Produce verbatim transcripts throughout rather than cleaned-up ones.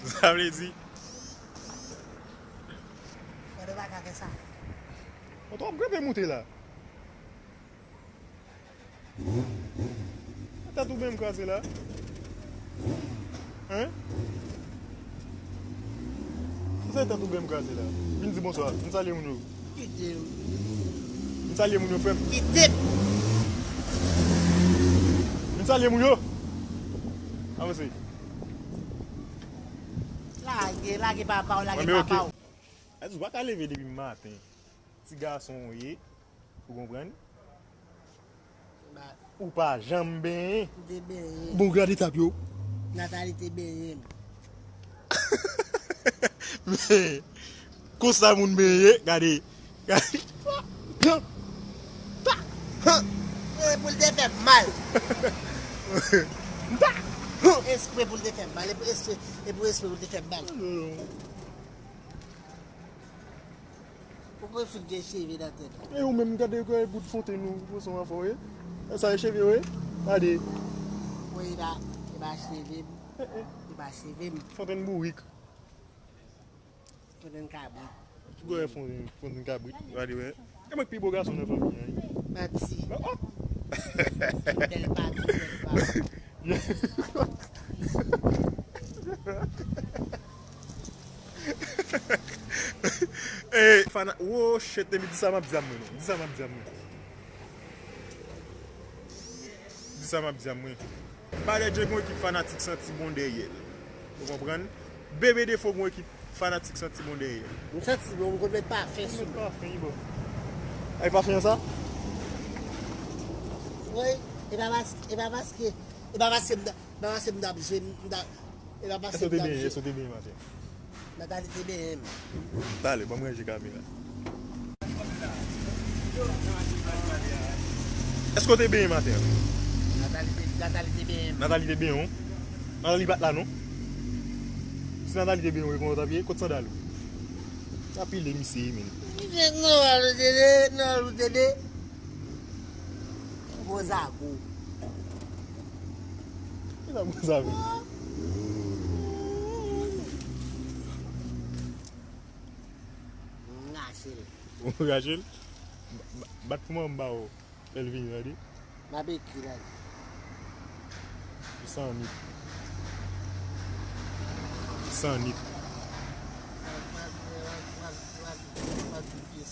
Sa vle di, Mwen pa ka fè sa. Bon, w ap grenpe moute la. Tèt ou byen m kraze la. Hein? Se tèt ou byen m kraze la. Vin di bonswa. Vin salye moun yo. Kite m. Vin salye moun yo, frè m. Kite m. Vin salye moun yo. Avanse. Lage, lage papa w, lage Mwen, men papa ok. w. Adi, ou pa ka leve depi maten. Ti gason ou ye. Ou konprann? Ba, Ou pa janm benyen. m te benyen. Bon, gade etap yo. Nathalie te benyen m. Men, konsa moun benyen, gade. Gade. E pou l te fè m mal. Espre pou l te fè m mal. E pou espre, e pou espre pou l te fè m mal. Ou konn fout gen cheve nan tèt ou. E ou menm, gade, gade bout fontenn ou, ou son afò, wi. Sa e cheve, wi. Gade. Mwen, e pa, e pa cheve m. E pa cheve m. Fontenn bourik. Fontenn kabrit. Ou gade fontenn, fontenn kabrit. Gade, wi. E mwen ki pi bo gason nan fanmi an, wi. Manti. Oh! Bèl pati, bèl pati. Ey, fana, wo, shit, epi di sa m ap di a mwen, non. Di sa m ap di a mwen. Di sa m ap di a mwen. Balèdje gon ekip fanatik santi bon dèyè l. Ou konprann? Bebe Defo gon ekip fanatik santi bon dèyè l. M santi bon, m konn met pafen sou Met mwen. pafen, bon. Ay, pafen an sa? Wi, e pa paske, e pa paske, e pa paske m ta, e pa paske m t ap jwe, m ta, e pa paske Èske w m te t ap benyen? jwe. Èske w te benyen maten? Nathalie te benyen m. Talè, ban m ranje kamera. Èske w te benyen maten an? Nathalie te, Nathalie te benyen m. Nathalie te benyen w? Nathalie pa t la, non? Si Nathalie te benyen w, e konn w t ap ye? Kot sandal ou? Apile misye, men. Non, non, non, non, non. Gwo zago. Ki sa pou sa vle? M rache l. Ou rache l? Ba-, ba-, bat pou mwen m ba w. Fè l vini, gade. M ap ekri la. Li san nit. Li san nit.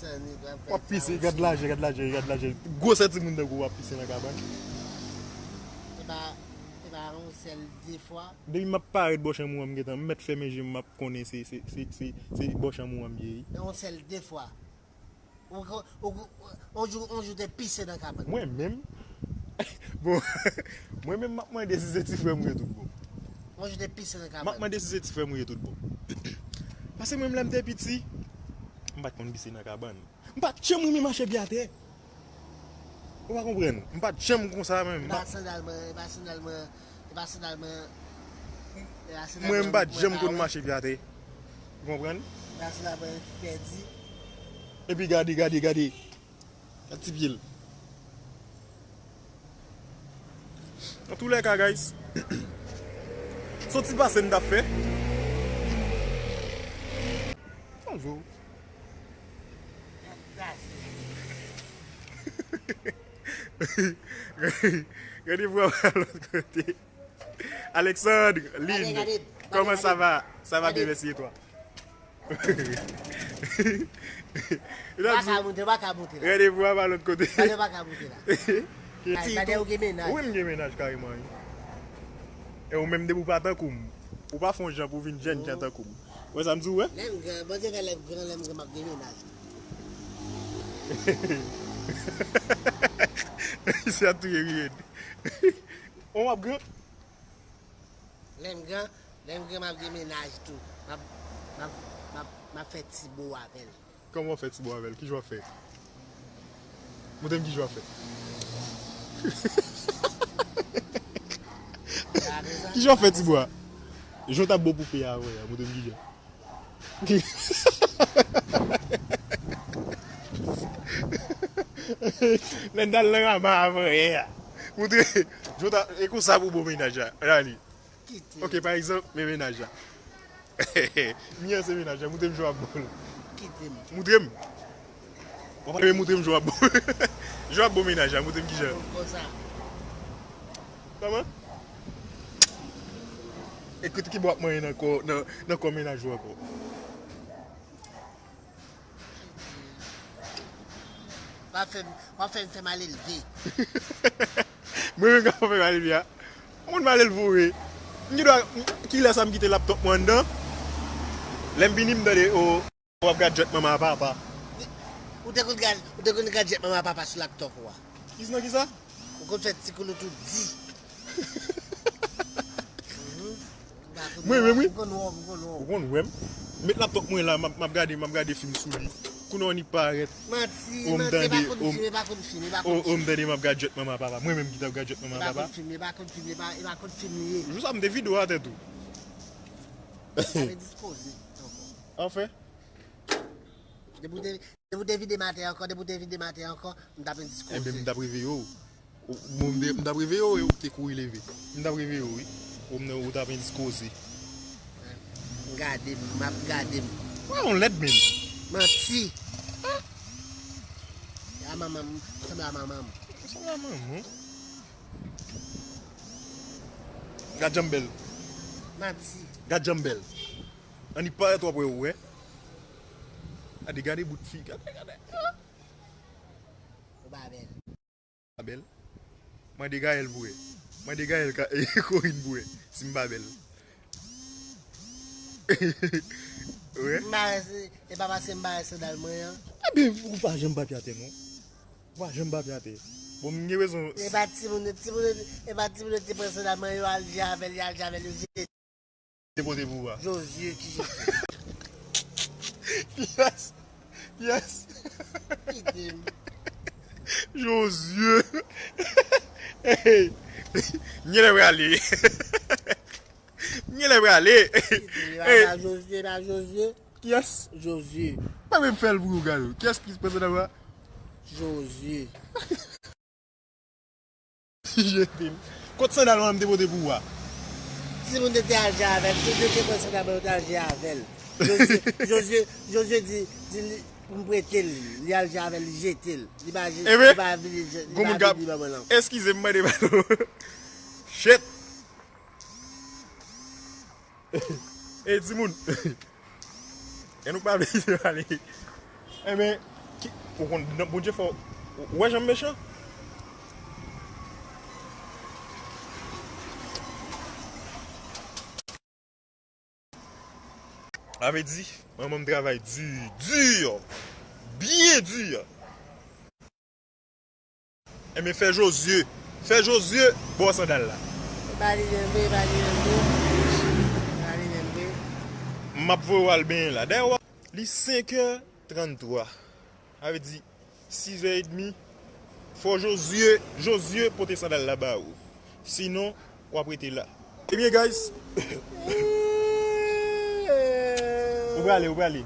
W ap pise, gad lajè, gad lajè, gad lajè. Gwosè timoun tankou w ap pise nan kabann. E pa, e pa yon sèl de fwa. Depi m ap parèt bò chanm ou an, m gentan, m mèt fèmen je m, m ap konnen se, se, se, se, se bò chanm ou an m ye, wi. E yon sèl de fwa. Ou, ou, ou, on jou, on jou te pise nan kabann. Mwen menm? Bon, mwen menm m ap mande si se ti frè m ou ye tout bon. On jou te pise nan M ap kabann. Mande si se ti frè m ou ye tout bon. Paske mwen, lè m te piti, m pa t konn pise nan kabann. M pa t janm renmen mache pye atè. Ou pa konprann? M pa t janm konsa menm. E pa sandal mwen, e pa sandal mwen, e pa sandal mwen, e pa sandal Mwen, m pa t mwen janm pa konn wè. Mache pye atè. Ou konprann? E pa sandal mwen pèdi. Epi gade, gade, gade. Gad ti pye l. Antoulèka, guys. Soti pase n t ap fè. Bonjou. Randevou a lòt kote. Alexandre, Lynn, Gade, gade, comment gade, ça va? Ça va bien, gade. Merci, et toi? Baka monte, baka monte la. Randevou a pa lòt kote. Gade baka monte la. Gade, gade ou gen mennaj. Wi, m gen mennaj kareman, wi. E ou menm depi w pa tankou m. Ou pa fè yon jan pou w vin jènjan tankou m. Wè sa m di w, wè? Lè m gran, Bondye fè lè m gran, lè m gran, m ap gen mennaj. Se ap touye wi, Ed. On w ap gran? Lè m gran, lè m gran, m ap gen mennaj tou. M ap, m ap, m ap, m ap fè ti bo avè l. Kòman w fè ti bo avè l? Ki jan w ap fè? Montre m ki jan w ap fè. Ki jan w ap fè ti bo a? Jan w t ap bo poupe a avè a, montre m ki jan. Lè n t al nan rama avanyè a. Montre, jan w t ap, e konsa pou bo mennaj la. Rali. Ok, pa egzanp, men mennaj la. Mia se mennaj la, moutre m jan w ap bon l. Kite m. Moutre m. W ap moutre m jan w ap bon. Jan w ap bon mennaj la, moutre m kijan. Konsa. Kòman? E kote ki bò w ap manyen nan kò, nan, nan kò mennaj ou ankò? W ap fè m, w ap fè m fè malelve. Mwen menm k ap fè malelve a. Moun malelve ou ye. M gen dwa, kilè sa m kite laptòp mwen anndan? Lè m vini m tande, o, w ap gad jwèt manman a papa. Ou te konn gad, ou te konn gad jwèt manman a papa sou laptòp ou a? Kisa, kisa? Ou konn fè ti koulout ou di. Mwen menm, wi. M konn wè w, m konn wè w. Ou konn wè m. M met laptòp mwen la, m ap, m ap gade, m ap gade fim sou li. Kounye a w annik parèt. Manti, manti, e pa konn fim, e pa konn fim, e pa konn fim. O, m tande m ap gad jwèt manman papa. Mwen menm ki t ap gad jwèt manman papa. E pa konn fim, e pa konn fim, e pa, e pa konn fim li ye. Jou sa m te vide w atè tou. Sa vle dispoze ankò. Anfen. Depi w te, depi w te vide m atè ankò, depi w te vide m atè ankò, m t ap endispoze. Enben, m t ap reveye w. Ou, bon, m te, m t ap reveye w e ou te kouri leve. M t ap reveye w, wi. Ou m nan, ou t ap endispoze. Gade m, m ap gade m. Wè, yon lèd menm. Manti. A manman m, sanble a manman m. Sanble a manman w. Gad jan m bèl. Manti. Gad jan m bèl. Annik parèt w ap wè ou wè. Gade, gade bout fi. Gade, gade. Ou pa bèl. Pa bèl. Mande Gaël pou wè. Mande Gaël ka, Corinne pou wè. Si m pa bèl. Wè. M pa wè se, e pa paske m pa wè sandal mwen an. Ebyen, ou pa janm papye atè non. Ou pa janm papye atè. Bon, m gen rezon. E pa timoun, timoun, e pa timoun yo te pran sandal mwen yo al jwe avè l, y al jwe avè l, yo jete. Te pote pou ou a. Josué ki jete. Yes. Yes. Kite m. Josué. Hey. Nye lè prale. Nye lè prale. Kite m. E pa Josué, e pa Josué. Yes. Josué. Pa menm fè l pou ou gade. Kiyès ki pran sandal mwen a? Josué. Jete l. Kot sandal mwen m te pote pou ou a? Timoun yo te al jwe avè l. Timoun yo te pran sandal mwen yo te al jwe avè l. Josué, Josué, Josué di, di li pou m prete l li. Li al jwe avè l, li jete l. Li pa je-, li pa vini, li pa vini ban mwen l ankò. Eskize m, mande padon. Shit. Ey, timoun. E nou pa vle pale. Enben, ki, ou konn, Bondye fò, ou wè jan m mechan? Sa vle di, manman m travay di, di, byen di. Enben, fè Josué. Fè Josué ba w sandal la. E pa li menm vre, e pa li menm vre. E pa li menm vre. M ap voye w al benyen la. Dayè, w ap, li senkè tranntwa. Sa vle di, sizè edmi. Fò Josué, Josué pote sandal la ba ou. Sinon, w ap rete la. Ebyen, guys. Ou prale, ou prale.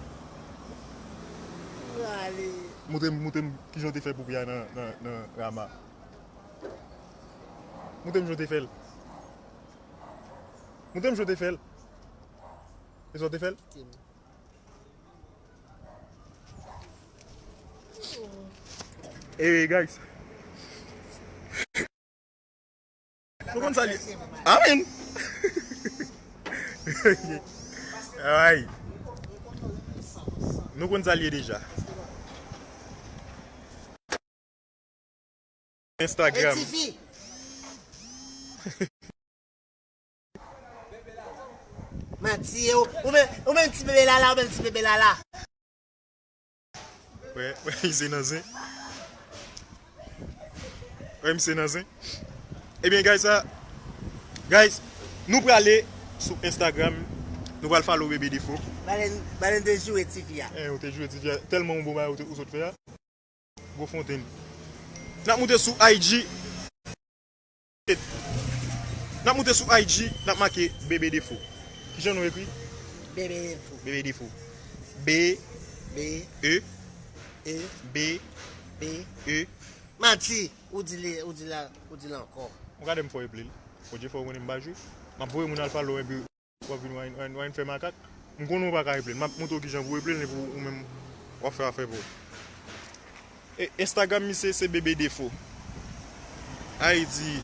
Prale. Montre m, montre m kijan w te fè pou pye a nan, nan, nan Rama. Montre m jan w te fè l. Montre m jan w te fè l. E sa w te fè l? Anyway, guys. Nou konn sa l ye. Amen. Ay. Nou konn sa l ye deja. Instagram. Hey, tifi. Manti, ou, ou menm, ou menm ti bebe lala, ou menm ti bebe lala. Wè, wè, misye nan zen. Wè, misye nan zen. Ebyen, guys, sa, guys, nou prale sou Instagram. Nou pral follow Bebe Defo. Balen, Balen te joure tifi a. Eh, ou te joure tifi a. Tèlman yon bon bagay ou te, ou sot fè a. Gwo fontenn. N ap moute sou I G. N ap moute sou I G, n ap make Bebe Defo. Kijan nou ekri? Bebe Defo. Bebe Defo. B, B, E, E, B, B, E. Manti, ou di li, ou di la, ou di la ankò. Ou gade m fò eple l. Bondye fè w konnen m pa jwe. M ap voye moun al follow epi w ap vin wine, wine, wine fè makak. M konnen w pa ka replay l. M ap montre w kijan pou w replay l epi ou menm w ap fè afè pa w. E, Instagram misye se Bebe Defo. Ayiti.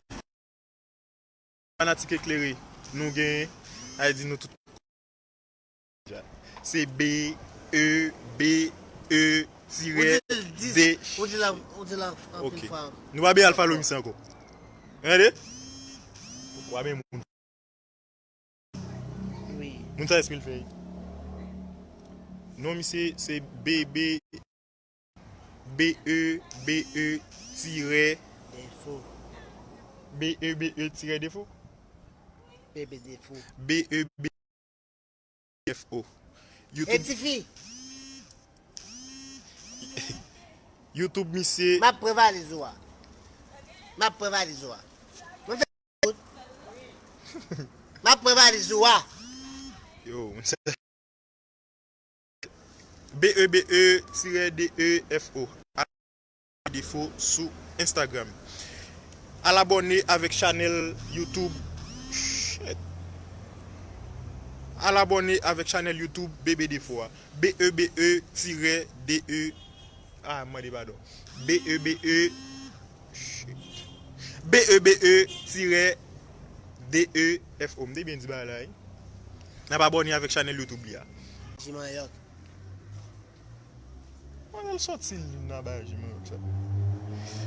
Fanatik eklere nou genyen. Ayiti nou tout. Se B E B E tirè D. Ou di l dis, ou di l, ou di l anpil fwa. Nou pa bezwen al follow misye ankò. Tande? Ou pa bezwen moun. Wi. Moun sa espri l fè. Non misye se B B, B E B E tirè Defo. B E B E tirè Defo? B B Defo. B E B F O. E YouTube, tifi. YouTube misye. M ap pran valiz ou a. M ap pran valiz ou a. Mwen fè kout. M ap pran valiz ou a. Yo, mwen se B E B E tirè D E F O. Defo sou Instagram. Al abòne avèk chanèl YouTube. Shit. Al abòne avèk chanèl YouTube Bebe Defo a. B E B E tirè D E. Ah, m mande padon. B E B E. Shit. B E B E tirè D E F O. M te byen di bagay la, wi. N ap abòne avèk chanèl YouTube li a. Jimanyòk. Mwen al sòti li nan bagay jimanyòk sa.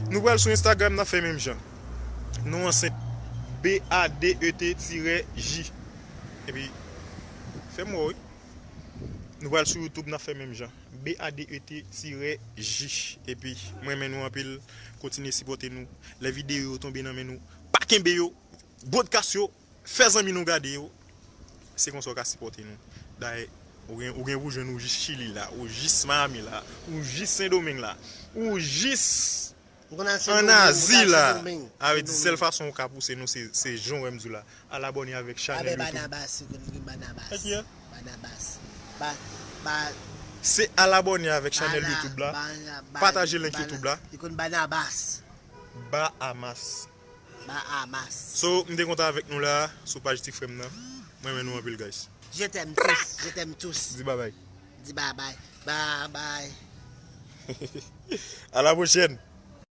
Nou pral sou Instagram, n ap fè menm jan. Non an senp. B A D E T tirè J. Epi, fè m wè wi. Nou pral sou YouTube, n ap fè menm jan. B A D E T tirè J. Epi, mwen renmen nou anpil. Kontinye sipòte nou. Lè videyo yo tonbe nan men nou, pa kenbe yo. Broadcast yo. Fè zanmi nou gade yo. Se konsa w ka sipòte nou. Dayè, ou gen, ou gen pou jwenn ou jis Chili la, ou jis Miami la, ou jis Sendomeng la, ou jis ann Azi la. A vle di, sèl fason ou ka pouse nou, se, se jan w wè m di w la. Al abòne avèk chanèl YouTube. Barnabas, ou konn ki Barnabas? Barnabas. Ba, ba, se al abòne avèk chanèl YouTube la. Pataje link YouTube la. Li konn Barnabas. Bahamas. Bahamas. So, m te kontan avèk nou la, sou paj ti frè m nan. Mwen renmen nou anpil, guys. Je t'aime tous, je t'aime tous. Di babay. Di babay. Babay. À la prochaine.